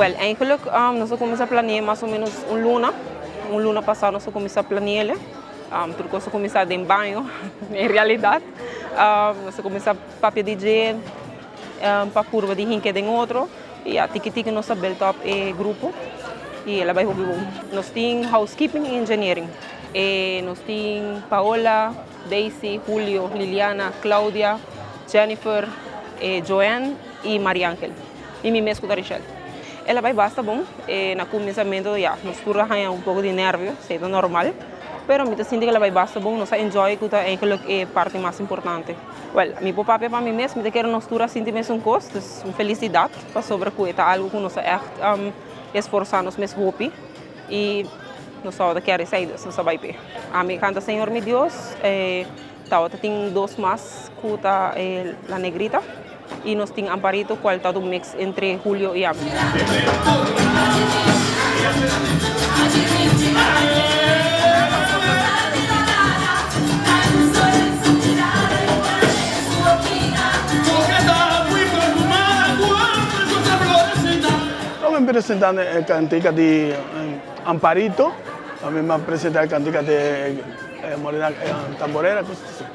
Wel, eigenlijk nos a cuminsa planea mas o menos un luna, un luna pasa nos a cuminsa plane'e, tur cos a cuminsa den baño en realidad, nos a cuminsa papia di dje pa purba di hinke den otro y ya tiki tiki nos a build up e grupo y el a bay hopi bon. Nos tin housekeeping y engineering, nos tin Paola, Daisy, Julio, Liliana, Claudia, Jennifer, Joanne y Mariangel y mi mes cu ta Richelle. El a bay basta bon, na cuminsamentu ya nos tur a haña un poco di nervio, esey ta normal, pero mi ta sinti cu el a bay basta bon, nos a enjoy cu ta eigenlijk e parti mas importante. Wel, mi por papia pa mi mes, mi ta kere nos tur a sinti mesun cos, dus un felicidad pasobra cu e ta algo cu nos a echt esforsa nos mes hopi y nos tabata kere esey dus nos a bay p'e. Ami canta Señor mi Dios, tabata tin dos mas cu ta La Negrita y nos tin Amparito cual ta un mix entre Julio y ami. Lo mi presenta e cantica di Amparito, lo mi presenta e cantica di Morena Tamborera, cosas así.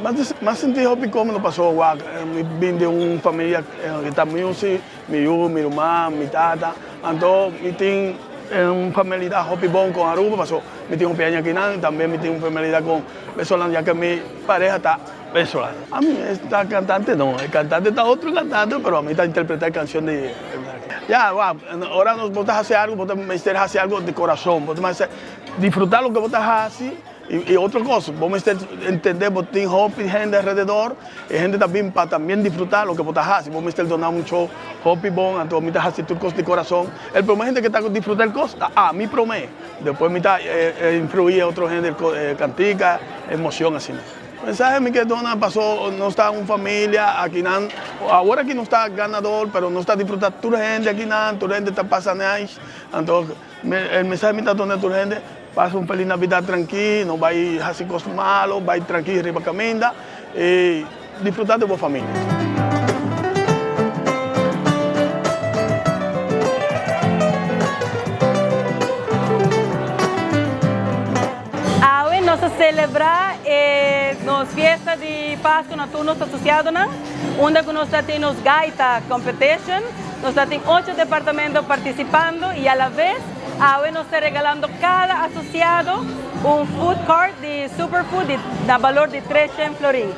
M'a sinti hopi komodo pasobra wak mi bin di un familia ku ta music, mi yu, mi ruman, mi tata, anto mi tin un familiaridad hopi bon ku Aruba pasobra mi tin hopi aña akinan, tambe mi tin un familiaridad ku venezolano ya ke mi pareha ta venezolano. Ami ta kantante no, e kantante ta otro kantante pero ami ta interpreta e kanshon di Ya wak ora nos bo ta hasi algu bo ta mester hasi algu di korason, bo ta mester disfruta loke bo ta hasi. I otro kos, bo mester entende bo tin hopi hende alrededor, e hende ta bin pa tambien disfruta loke bo ta hasi, bo mester dona un show hopi bon, anto mi ta hasi tur kos di korason. El prome hende ke ta disfruta el kos ta ami prome, despues mi ta influi e otro hende e kantika, e emocion asina. Mensahe mi ke dona paso nos ta un familia akinan, awor aki nos ta ganador pero nos ta disfruta tur hende akinan, tur hende ta pasa nice, anto el mensahe mi ta dona tur hende. Pasa un feliz Navidad tranki, no bai hasi kos malo, bai tranki riba kaminda i disfruta di bo familia. Awe nos ta celebra e nos fiesta di Pasco na tur nos asociadonan, unda cu nos ta tin nos gaita competition. Nos ta tin ocho departamento participando y a la vez Awe nos ta regalando cada asociado un food cart di Superfood di na balor di 300 florin.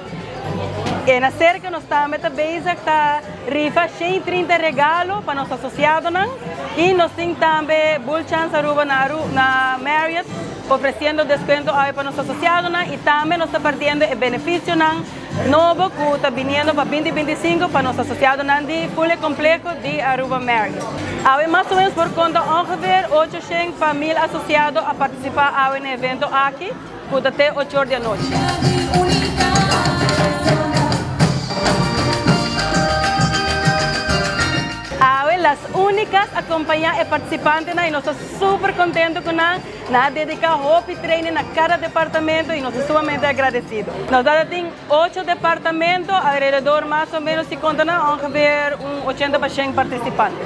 E na cerca nos tambe ta bezig ta rifa 130 regalo pa nos asociadonan y nos tin tambe Bull Chance Aruba na Aru na Marriott ofreciendo descuento awe pa nos asociadonan y tambe nos ta partiendo e beneficionan Nobo cu ta biniendo pa binti 25 pa nos asociadonan di full e compleho di Aruba Marriott. Awe mas o menos por conta ongeveer 800 pa 1000 asociado a participa awe na e evento aki cu ta te ocho or di anochi. Awe Las Unicas a compaña e participantenan y nos ta super contento cu nan. Nan a dedica hopi training na cada departamento y nos ta sumamente agradecido. Nos ta tin ocho departamento, alrededor mas o menos si conta nan ongeveer un ochenta pa shen participante.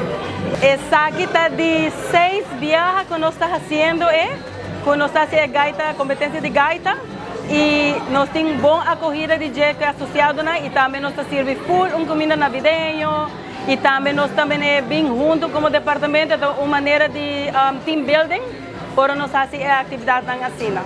Esaki ta di seis biaha cu nos ta haciendo e, cu nos ta haci e gaita, competencia di gaita y nos tin bon acogida di dje cu e asociadonan y tambe nos ta sirbi full un cuminda navideño y tambe nos ta bene bin hunto como departamento, ta un manera di team building ora nos haci e actividadnan asina.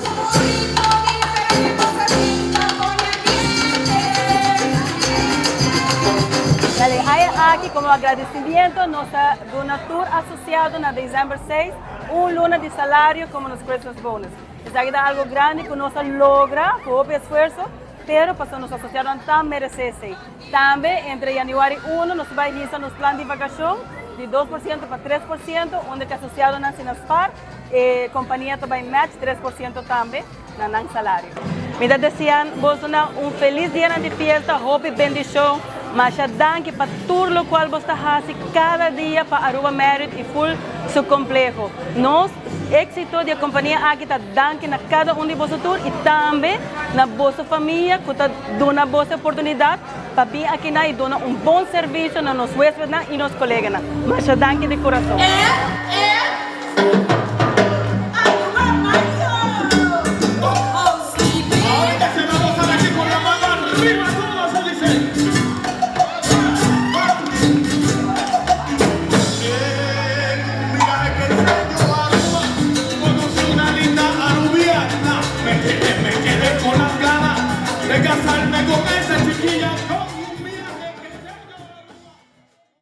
Dale, aya aki como agradecimiento nos ta duna tur asociado na december seis un luna di salario como nos Christmas bonus. Esaki ta algo grandi cu nos a logra cu hopi esfuerzo, pero pasobra nos asociadonan ta merece esey. Tambe entre januari uno nos ta bai hisa nos plan di vakashon di 2% pa 3%, unda ku asosiadonan si na spar, e kompania ta bai match 3% tambe na nan salario. Mi ta desea bosonan un felis dianan di fiesta, hopi bendishon, masha danki pa tur lokual bos ta hasi kada dia pa Aruba Marriott i ful su kompleho. Nos éksito di e kompania aki ta danki na kada un di boso tur i tambe na boso famia ku ta duna boso e oportunidat. Pa bin aki nan y duna un bon servicio na nos huespednan y nos coleganan. Masha danki di curason. E, e.